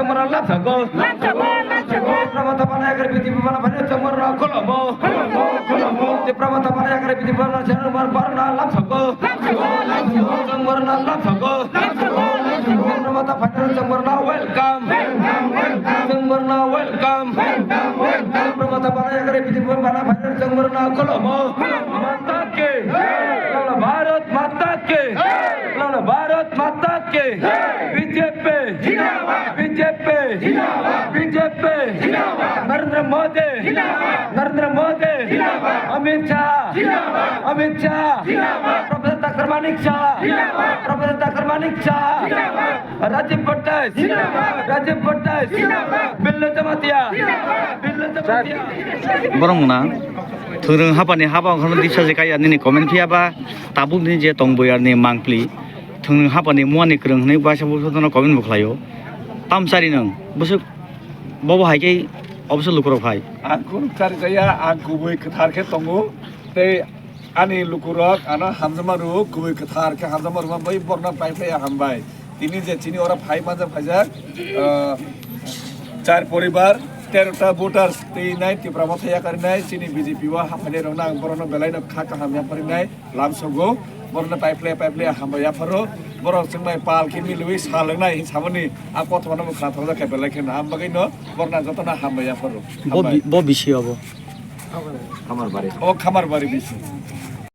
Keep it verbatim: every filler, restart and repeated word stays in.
Mara lamsago. Lamsago, lamsago. Tipra Motha Bana Yakari Bidi Bana Bana Chamar na Kolomo. Kolomo, Kolomo. Tipra Motha Bana Yakari Bidi Bana Chamar Barna lamsago. Lamsago, lamsago. Chamar na lamsago. Lamsago, lamsago. Tipra Motha Bana Chamar na welcome. Welcome, welcome. Chamar na welcome. Welcome, welcome. Tipra Motha Bana Yakari Bidi Bana Bana Chamar na Kolomo. Kolomo. Mata ki. Jai. Bharat Mata ki. Jai. Bharat Mata की। जय। बीजेपी। जिंदाबाद। बीजेपी। जिंदाबाद। बीजेपी। जिंदाबाद। नरेंद्र मोदी। जिंदाबाद। नरेंद्र मोदी। जिंदाबाद। अमित शाह। जिंदाबाद। अमित शाह। जिंदाबाद। Professor doctor Manik शाह। जिंदाबाद। प्रोफेसर डॉक्टर मानिक शाह। जिंदाबाद। राजीव भट्टाचार्य। जिंदाबाद। राजीव भट्टाचार्य। जिंदाबाद। बिल्लु जमातिया। जिंदाबाद। बिल्लु Jamatia. Borok mwnang thwrwng hapani haba okhorno dipsa je kaiya nini comment phiya ba tabuk ni je tong buyar ni mangpli. Thwng hapani muani kwrwng hwnwi waisa bwswk jotono comment bo khlaio. Tamsari nwng bwswk bobo hai khe obwswk lukurok phai. Ang khurokchari jaya, ang kubui kwthar khe tongo. Tei ani lukurok ano hamjakma rwo, kubui kwthar khe hamjakma rwma bai borno pai phai hambai. Tini je chini oro phai manjak phaijak, ah, char poribar, tero ta voters twi nai Tipra Motha yakarinai, chini B J P o haphainai rokno ang borokno belaino kha kaham yapharinai. Lamsogo, borokno paiple paiple hambai yapharo, borok chwngbai pal khe milwi sal wngnai hin samani a kothoma no mwkhang thokjak khe belai kheno, am bagwi no borokno jotono hambai yapharo. Bo Hambai. Bi-, bo bisi obo. Khamarbari. O Khamarbari bisi.